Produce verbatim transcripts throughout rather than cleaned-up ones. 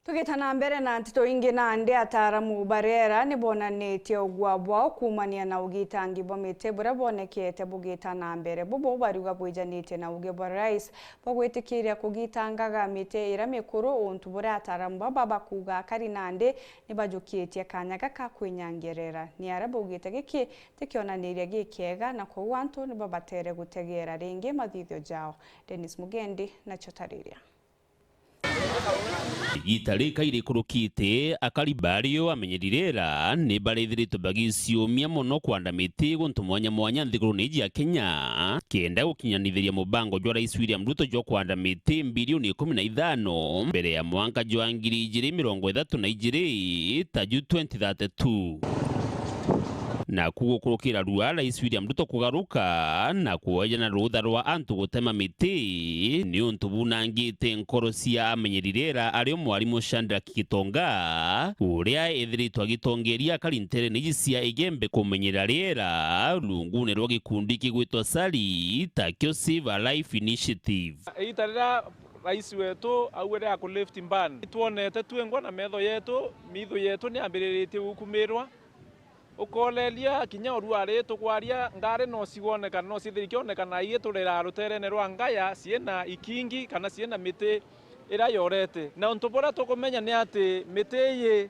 Tugita na mbere na nteto ingi, nandi ataaramu ba riera ni bonanitie ugua bwao kuumania na ugitangi bwa miti buria bwonekete bugita na mbere. Bubu bariuga bwijanitie na uge bwa rais bwa gwitikiria kugitangaga miti iria mikuru, untu buria ataaramu baba bakuuga akari nandi ni bajukitie kanya gaka kwinyangia riera. Ni aria baugite giki ti kionaniria gikiega, na kwoguo antu nibo batere gutegeera ringi mathithio jao. Dennis Mugendi nacio tariria. Igita rika irikurukite, akari bario amenyeri riera ni barithiritwe bagiciumia mono kwanda miti guntu mwanya mwanya nthigurune iji ya Kenya, kenda gukinyanithiria mubango jwa Rais William Ruto jwa kwanda miti mbirioni ikumi na ithano mbere ya mwanka jwa ngiri ijiri mirongo ithatu na ijiri, ta ju twenty thirty-two. Naku gukurukira rua Rais William Ruto kugaruka na kwejana rutha rwa antu gutema miti, ni untu bunangite nkoro cia amenyeri riera, ario mwarimu Shadrack Gitonga, uria ethiritwe agitongeria akari nterene iji cia Igembe kumenyera riera rungune rwa gikundi kigwitwa SALI, takio Save a Life Initiative. Igita riria rais wetu augire aku left ban, itwonete twengwa na metho yetu, mitho yetu ni ambiriritie gukumirwa. Ukoreria kinya urua ri tukwaria, ngari no cigwonekana, no ciithiri ikionekana ii turera ruterene rwa ngaya ciina ikingi kana ciina miti iria yorete. Na untu buria tukumenya ni ati miti ii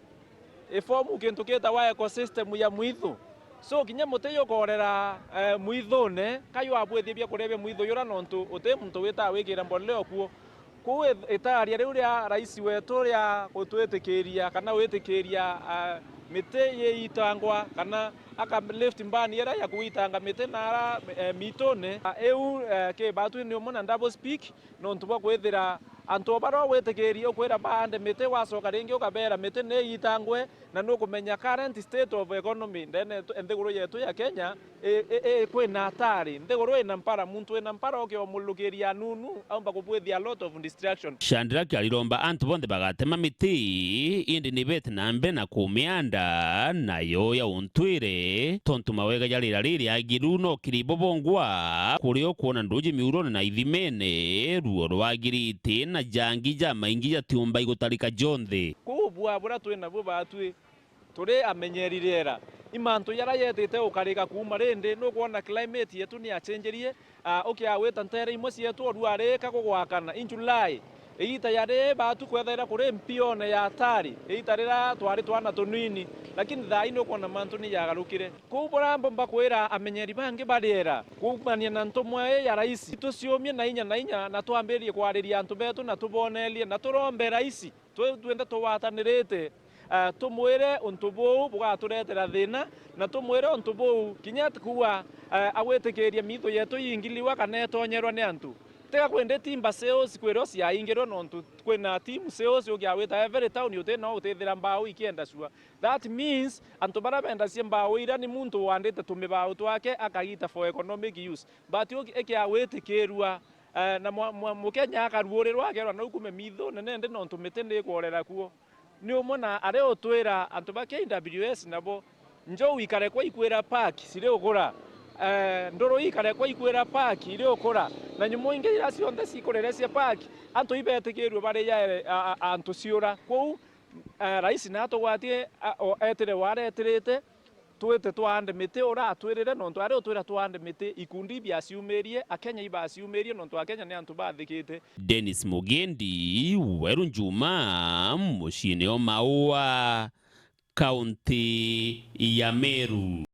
ifomu kintu gitawa ecosystem ya mwithu. So, kinya muti jukorera, eh, mwithune, ka jwabwithia biakuria bia mwithu jura, nontu uti muntu witaga wikira mbolea okuo. Kuu i-, itaria riu ria rais wetu ria gutwitikiria kana gwitikiria, ah, miti yiitangwa kana aka left ban iria ya kuitanga miti na ara, eh, mitune, ah, iu, eh, ki batu ni umwe na double speak, nontu bwa kwithira antu baria ugwitikiria ukwira baande miti, wacoka ringi ukabeera miti ni iitangwe, na nukumenya current state of economy ndene yetu, nthiguru yetu ya Kenya, i, i, i, kwina atari. Nthiguru ina mpara, muntu wina mpara ukiomulukiria anunu, aumba kubwithia a lot of distraction. Shadrack ariromba antu bonthe bagatema miti, indi ni bete na mbere na kumianda, nayo ya untwire, tontu mawega ja riera ririagiru no kiri bo bongwa, kuri o kwona nduji miurone na ithimene, ruo rwa giriti na jangi jamaingi jatiumba igutarika jonthe. Kuu bua buria twina bu batwi, turi amenyeri riera. I mantu jaria jetite gukarika kuuma rindi, nukwona climate yetu ni yachenjerie, ah, ukiagwita ntere imwe cietu, o rua rika gugwakana, in July, igita jari batu kwethaira kuri mpione ya atari, igita riria twari twana tunini, lakini thaa ii nukwona mantu ni jagarukire. Kuu buria mbomba kwira amenyeri bangi ba riera, kuumania na ntumwa ii ya rais, ituciumie na inya na inya, na twambiririe kwariria antu betu, na tubonerie, na turombe rais. Twi-, twinthe tugwatanirite, eh, tumwire untu buu bugaturetera thina, na tumwire untu buu kinya kuua, eh, agwitikiria miitho yetu iingiliwa kana itonyerwa ni antu. Tiga kwindi timber sales kwira ciaingirwe, nontu kwina team sales ukiagwita every town uti no utithira mbao ikienda cua. That means antu baria bendacia mbao iria ni muntu wandite tumibao twake akagita for economic use. But uki-, ikiagwitikirua, eh, na mwa-, mwa-, Mukenya akaruurirwa akerwa no ukume miitho nene ndi nontu miti ni ikworera kuo. Ni umwe na aria utwira antu ba K W S nabo, njou ikare kwa ikwira park ciri ukura, eh, nduru ikare kwa ikwira park iri ukura, na nyumu ingi iria cionthe cikurerecia park, antu ibetikirue bari jaere, a, a, antu ciura. Kwou, eh, rais natugwatie, a, o, etire waretirite, twite twande miti uratwirire, nontu aria utwira twande miti, ikundi ibiaciumirie, Akenya ibaciumirie, nontu Akenya ni antu bathikite. Dennis Mugendi, Weru Njuma, muciine o Maua, kaunti ya Meru.